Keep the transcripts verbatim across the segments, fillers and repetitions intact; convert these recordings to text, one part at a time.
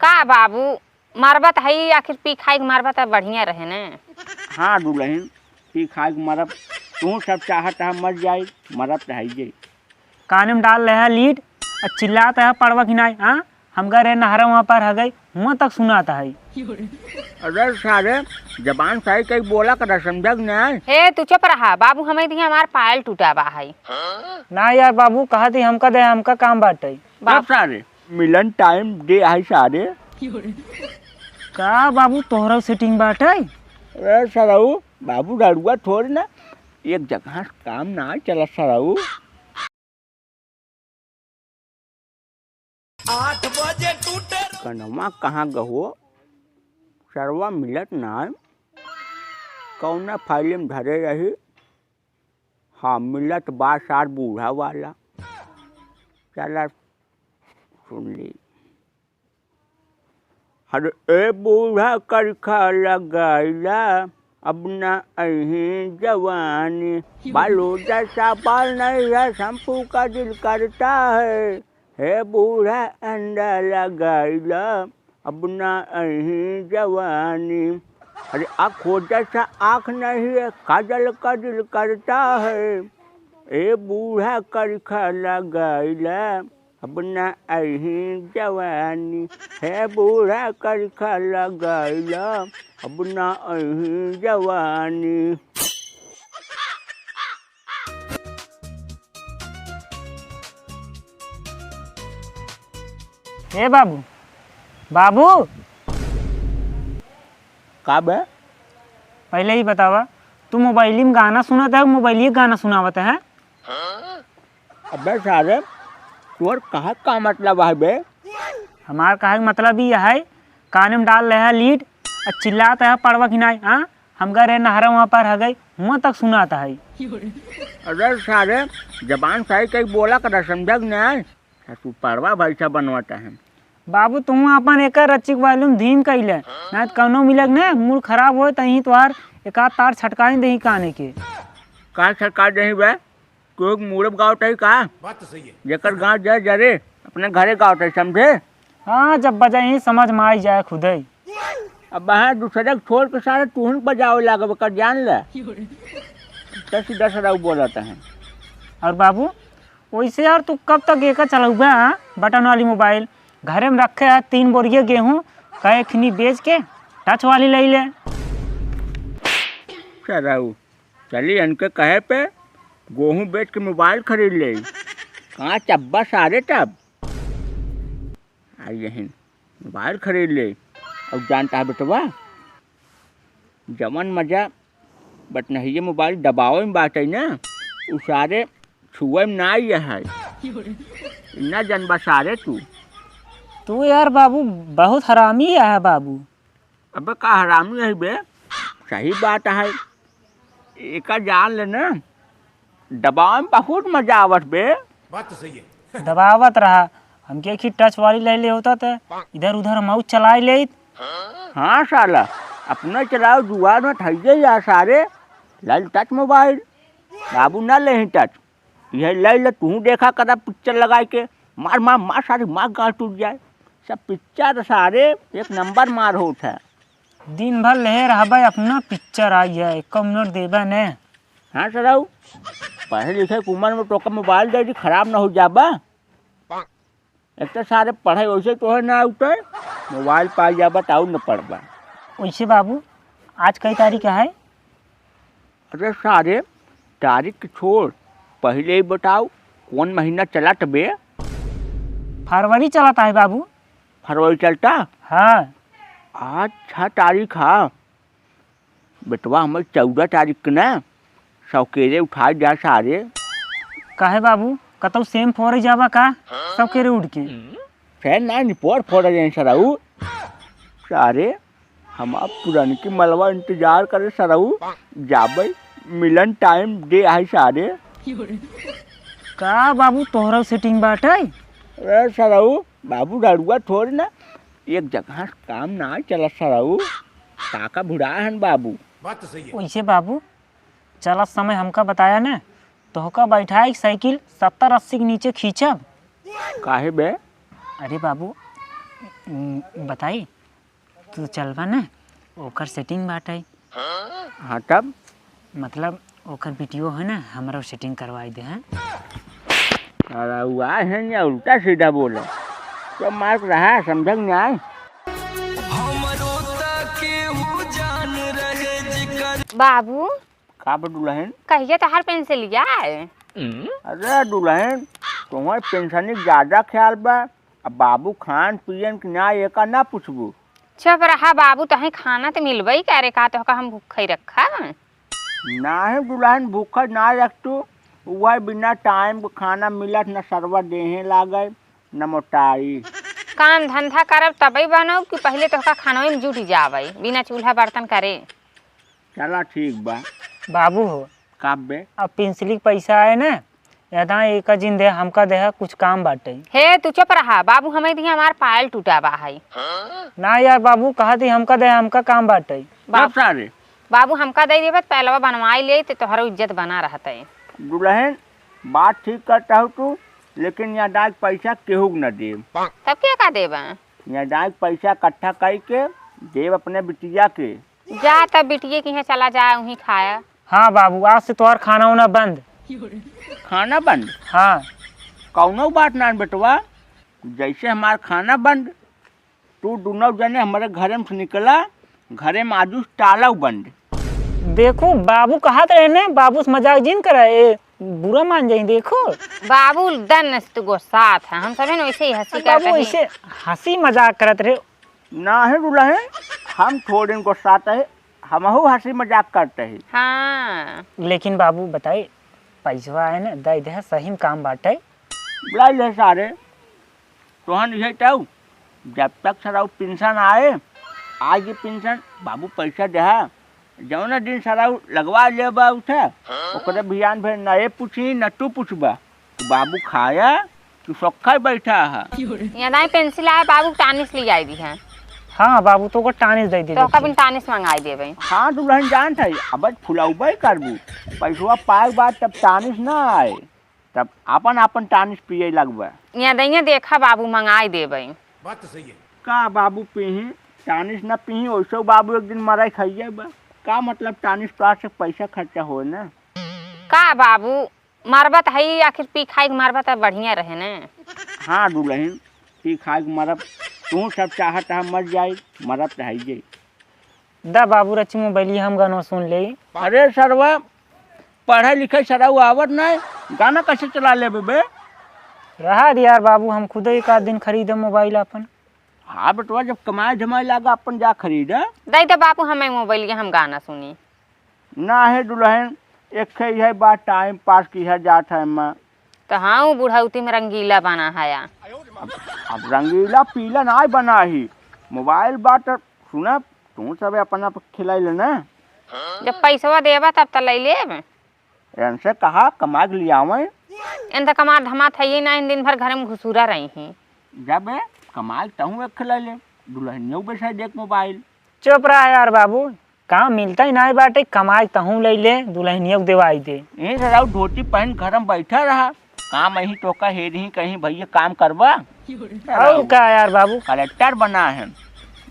का बाबू, मरबत हई, आखिर पी खाई के मरबत है, बढ़िया रहे ने। हाँ दुलहिन, पी खाई के मरब, तू सब चाहत है मर जाई, मरब त हइये। काने में डाल रहे है लीड, और चिल्लात है पड़वा कि नाई, हाँ? हम गए रहे नहरा वहाँ पर हगई, हुआं तक सुनात है। अरे सारे, जबान सही कई बोला कर, समझा कि नाई? हे, तू चुप रहा, बाबू हमें दिया हमार पायल टूटा बा है। ना यार बाबू, कहा थी हमका दे, हमका काम बाटे। बाप- चुप सारे, मिलन टाइम दे आई सारे। का बाबू, तोहरा सेटिंग बाटे? अरे सरऊ, बाबू रड़ुआ थोड़ ना, एक जगह से काम ना चला सरऊ। आठ बजे टूटे। कनवा कहाँ गहो? सरवा मिलत ना, कौना फाइल में धरे रही? हाँ, मिलत बा सार बूढ़ा वाला। चला सुन ली। अरे ए बूढ़ा करखा लगाइला, अब ना अही जवानी। बालो जैसा बाल नहीं है, शैम्पू का दिल करता है। हे बूढ़ा अंडा लगाइला, अब ना अही जवानी। अरे आँखों जैसा आँख नहीं है, काजल का दिल करता है। ए बूढ़ा करखा लगाइला, अब ना अही जवानी। हे बूढ़ा करखा लगाइला, अब ना अही जवानी। ए बाबू, बाबू। का बे? पहले ही बतावा, तू मोबाइली में गाना सुनत है, मोबाइली गाना सुनावत है? अबे सारे, तोर कहा का मतलब है बे? हमार कहे के मतलब ई है, काने में डाल रहे है लीड, और चिल्लात है पड़वा कि नाई, हाँ? हम गए रहे नहरा वहाँ पर हगई, हुआं तक सुनात है। अरे सारे, जबान सही कई बोला कर, समझा कि नाई? तू पड़वा भैंसा बनवाता है। बाबू, तू अपन एकर रचिक volume धीम कइले, ना तो कौनो मिलक ने मूड खराब होए, तहीं तोहार एक आध तार छटकाई देही काने के। का छटका देही बे? कोई मूड़ब गावत है का? बात तो सही है। जेकर गाँव जय जरे, अपने घरे गावत है, समझे? हाँ, जब बजाई समझ में आई जाए खुदे। अब वहाँ दूसरे के छोड़ के सारे तुहन बजावे लागब, कर जान ले। तो सीधा साधा बोलत है। और बाबू, वैसे यार, तू कब तक एका चलउबा, हाँ? बटन वाली मोबाइल घरे में रखे है, तीन बोरिया गेहूँ, कहे खिनी बेच के टच वाली ले ले। चलाऊ, चली इनके कहे पे गेहूँ बेच के मोबाइल खरीद ले। कहाँ चब्बा सारे तब? आ यही मोबाइल खरीद ले। और जानता है बेटवा, जवन मजा बटनहिए मोबाइल दबावे में बाटे ना, उ सारे छुए में ना आइए है। ना जनबा सारे तू। तू यार बाबू बहुत हरामी है बाबू। अबे का हरामी है बे? सही बात है। एका जान ले ना, दबावे में बहुत मजा आवत बे। बात तो सही है। दबावत रहा, हमके एक ही टच वाली ले ले होता त इधर उधर हम चलाई लेत। हाँ साला, अपना चलाओ जुआर में थैये या सारे, लाल टच मोबाइल, बाबू ना ले ही टच। यह ले ले, तू देखा कदा पिक्चर लगाए के, मार मार मार सारे, मार गाल टूट जाए। सब पिक्चर सारे एक नंबर मार होत है। दिन भर लेहे रहबे अपना पिक्चर आई है, एको मिनट देबे ने। हाँ सरऊ, पढ़े लिखे के उम्र में तोका मोबाइल दे दी, खराब न हो जाबा। एक तो सारे पढ़ाई वैसे तोहे ना उठे, मोबाइल पाई जाबा त आउर न पढ़बा। वैसे बाबू, आज कई तारीख है? अरे सारे, तारीख के छोड़, पहिले ही बताओ, कौन महीना चलत बे? फरवरी चलत है बाबू। फरवरी चलता? हाँ। आज छह तारीख है। बेटवा, हमर चौदह तारीख के ना, सौकेरे उठाए जा सारे। काहे बाबू, कतौ सेम फोरे जाबा का? सौकेरे उठ के। फैन ना निपोर फोड़ जाए सरऊ। सारे, हमार पुरनकी मलवा इंतजार करे सरऊ। जाबे, मिलन टाइम दे आई सारे। का बाबू, तोहरा सेटिंग बाटे? अरे सरऊ, बाबू रड़ुआ थोड़ ना, एक जगह से काम ना चला सरऊ। काका बुढ़ा हन बाबू। बात तो सही है। वैसे बाबू, चलत समय हमका बताया न, तोहका बैठाई साइकिल सत्तर अस्सी के नीचे खींचब। काहे बे? अरे बाबू, उम, बताई, तू चलबा न, ओकर setting बाटइ। हाँ, तब? मतलब, ओकर बिटियो है न, हमरो setting करवाई दे, हैं? अरे, उ आए हैं या उल्टा सीधा बोले। तो मार्क रहा, समझ में आए? बाबू, का बा दुलहिन? कहिया तोहार पेंसिलिया आए? अरे दुलहिन, तुम्हार पेंशनी ज्यादा ख्याल बा। अब बाबू खान पियन कि ना, एका ना पूछबू। चुप रहा बाबू, तोहे खाना त मिलबई करे, का तोहका हम भूखा ही रखा? नाहीं दुलहिन, भूखा ना रख तू। वह बिना time के खाना मिलत, न सरवा देहे लागे, न मोटाई। काम धंधा करब तबई बनब कि पहिले तोहका खानवे में जुट जावे, बिना चूल्हा बर्तन करे। चला ठीक बा। बाबू हो। का बे? अब पेंसिली के पैसा आए न, यादा एका जिन दे, हमका देहा, कुछ काम बाटे। हे, तू चुप रहा, बाबू हमें दिया, हमार पायल टूटा बा है। ना यार बाबू, कहा थी हमका दे, हमका काम बाटे। बाप- चुप सारे। बाबू हमका दे देबे, त पहलवा बनवाई ले, त तोहरो इज्जत बना रहत है। दुलहिन, बात ठीक करत हो तू, लेकिन यादा के पैसा केहू के न देब। तब के का देबा? यादा के पैसा इकट्ठा कई के देब अपने बिटिया के। जा तब बिटिये के यहाँ चला जा, वहीं खाया। हाँ बाबू, आज से तोहार खाना उना बंद। खाना बंद? हाँ। कौनो बात ना बेटवा, जैसे हमार खाना बंद, तू दुनो जने हमारे घरे में से निकला, घरे में आजू ताला बंद। देखो बाबू कहत रहे ने, बाबू से मजाक जिन करे, ए, बुरा मान जाई। देखो बाबू दन से तू गुस्सात है, हम सभी ने वैसे ही हंसी करत बाबू रही। ऐसे हंसी मजाक करत रहे। नाहीं दुलहिन, हम थोड़े गुस्सात है, हमहू हंसी मजाक करत है। हाँ। लेकिन बाबू बताई, पैसवा है ना, दे दे, सही में काम बाटे। बुला ले सारे, तोहन इहे तऊ, जब तक सरऊ पेंशन आए, आज ये पेंशन, बाबू पैसा देहा, जौना दिन सरऊ लगवा लेबा उठे, ओकरे बिहान भर न ए पूछी, न तू पूछबा। तू बाबू खाया, तू सोखा बैठा है। यहाँ दाई पेंसिल आए, बाबू टानिस ले आई दी है। हाँ बाबू, तो ओकर टानिस दे दी। तो ओकर बिन टानिस मंगाई देबे। हाँ दुलहिन जानत है, अब फुलौबे करबू, पैसवा पाए के बाद तब टानिस ना आए। तब आपन आपन टानिस पिए लगबे। यहाँ दइया देखा बाबू, मंगाई देबे। बात तो सही है। का बाबू पीही? टानिस न पीही, ओइसो बाबू एक दिन मराई खाइए बा। का मतलब टानिस प्यार से पैसा खर्चा होए ना? का बाबू, मरबत है आखिर पी खाई के मरबत है, बढ़िया रहे ना। हाँ दुलहिन, पी खाई के मरब, तू सब चाहत है मर जाई, मरब त है जे। दा बाबू रची मोबाइलिया, हम गाना सुन लेई। अरे सरवा, पढ़े लिखे सरऊ आवत नाहीं, गाना कैसे चला लेबे बे? रहा दे यार बाबू, हम खुदे एक आध दिन खरीदे मोबाइल आपन। हाँ बेटवा, जब कमाए धमाए लागा अपन जा खरीदा। दे दे बाबू हमें मोबाइलिया, हम गाना सुनी। ना हे दुलहिन, एक है बात टाइम पास किहा जात है माँ। तो हाँ, उ बुढ़ौती में रंगीला बना है या। अब, अब रंगीला पीला नाहीं बना ही, मोबाइल बात सुना, तू सब अपना पे खिलाई लेना। जब पैसवा देबा तब त ले लेब। इनसे कहा कमा के लियावे। इन त कमा धमा थइये ना, इन दिन भर घर में घुसुरा रही हैं। जब कमा के तहूँ एक खिलाई ले, दुलहिनियो बैठा देख मोबाइल। चुप रहा यार बाबू, काम मिलता ही नाहीं बाटे, कमाई तहूँ लइ ले, दुलहिनियो के देवाई दे। यहीं से राउर धोती पहन घर में बैठा रहा, काम यहीं तोका हेरही कहीं भइया काम करबा। और का यार बाबू? कलेक्टर बना है,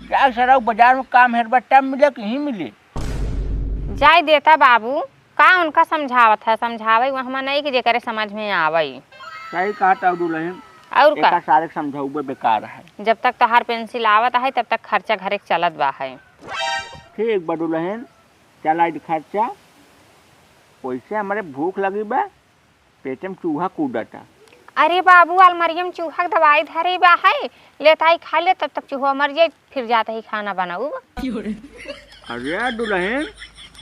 जा सराउ बाजार में काम हेरबा तब मिले कि यहीं मिले। जाए देता बाबू, का उनका समझावत है, समझावे वहमा नहीं कि जेकरे समझ में आवई। सही कहा ताऊ दुलहिन, और का? एका सारे समझाउबे बेकार है। जब तक तहार पेंसिल आवत है तब तक खर्चा घरे के चलत बा है। ठीक बा दुलहिन, चला इद खर्चा। वैसे हमरे भूख लगी बा, पेटे में चूहा कूदता। अरे बाबू, अलमारिया में चूहा के दवाई धरे बा है, लेताई खा ले, तब तक चूहा मर जाए, फिर जाता ही खाना बनाऊ। अरे दुलहिन,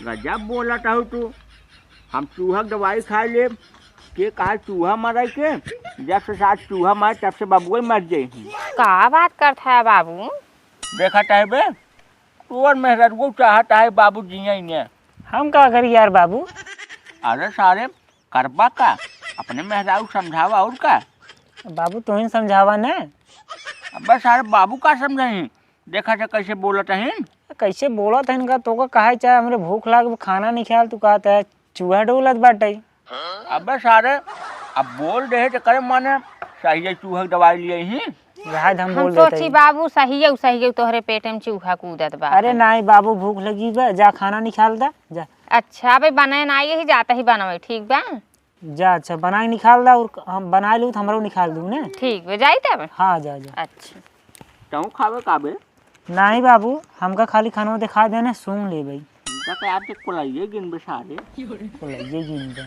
गजब बोलत हऊ तू। हम चूहा के दवाई खा लेब, के कहा चूहा मरे के? जब से साथ चूहा मरे तब से बबुए मर जाए। का बात करत है बाबू? देखत है बे, तोर मेहररुओ चाहत है बाबू जिया ही ने। हम का करी यार बाबू? अरे सारे, करबा का? अपने मेहरारू समझावा और का? बाबू तू ही समझावा ना। अबे सारे बाबू का समझाई? देखा जा कैसे बोलत हईन। कैसे बोलत हईन का? तोका कहे चाहे हमरे भूख लाग, खाना नहीं खाल, तू कहत है चूहा डोलत बाटे। अबे सारे, अब बोल दे तो करे माने, सही है चूहा के दवाई लिए ही। रहा दे, हम हम बोल देते सोची ही। बाबू, सही है, सही है, तोहरे पेट में चूहा कूदत बा। अरे नाहीं बाबू, भूख लगी बा, जा खाना निकाल दा, जा। अच्छा, अबे बने ना, यही जाता ही बनवे, ठीक बा? जा, अच्छा, बना के निकाल दा, और हम बना लूँ तो हमरो निकाल दू ने। ठीक बा, जाई तब? हाँ, जा, जा। अच्छा। तू खावे का बे? नाहीं बाबू, हमका खाली खाना दिखा देने, सुन ले भाई। हमका तो आपके कोलाइए गिन बे सारे। कोलाइए गिन बे।